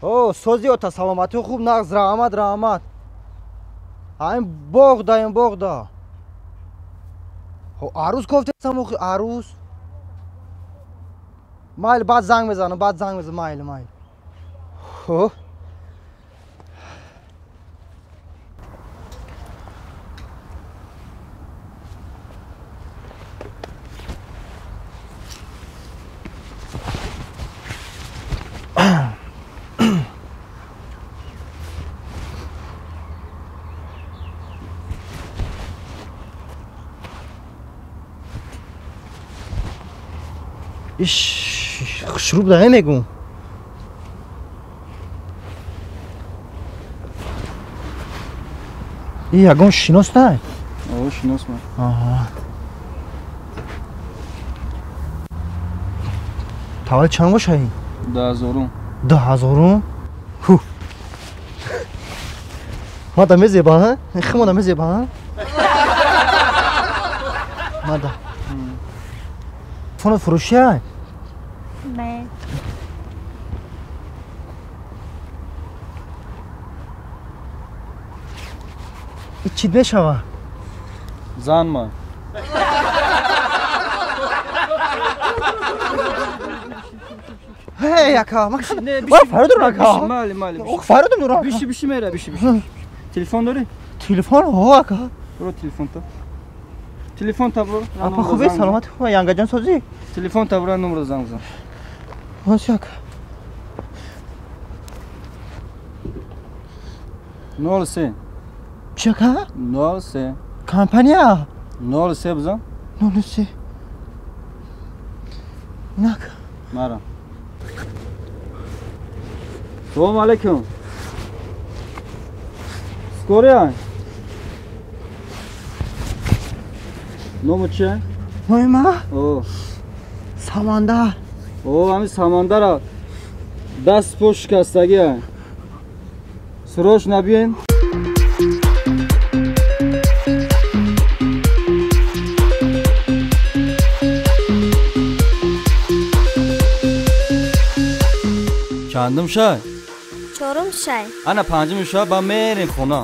О, сози ота саломатӣ хуб нағз раҳмат раҳмат. Ҳамин боғ да ин боғ да. Хо арӯз кофтесам охи арӯз. Майли баъд занг мезанам, баъд занг мезанам, майли майли. Хо. Иш хушрӯб да мегум. И ягон шинос най? О, шинос ман. Аҳа. Таваллуд чанд боша ин? 2000. 2000? Ҳу. Мада мезеба, ҳа? Химада мезеба, ҳа? Мада. Фоно фурӯшӣ ай? Не. И чӣ мешава? Зан ман. Ҳей, ака, ман фарёдум ака. Майли, майли. Ох, фарёдум дура. Биши, биши мера, биши, биши. Телефон дорӣ? Телефон, ҳо ака. Бро телефон та. Телефон та бро. Апа хубе, саломатӣ хуб, янгаҷон созӣ? Телефон та бро, номро занг зан. Ҳоси ака. 03. Чӣ ака? 03. Компания? 03 бизан. 03. Нак. Мара. Салом алейкум. Скорая? Номи чия? Номи ма? О. Самандар. О, ҳамин Самандара даст по шикастагия. Сроч набиен. Чандум шай? Чорум шай. Ана панҷум шай ба мерем хона.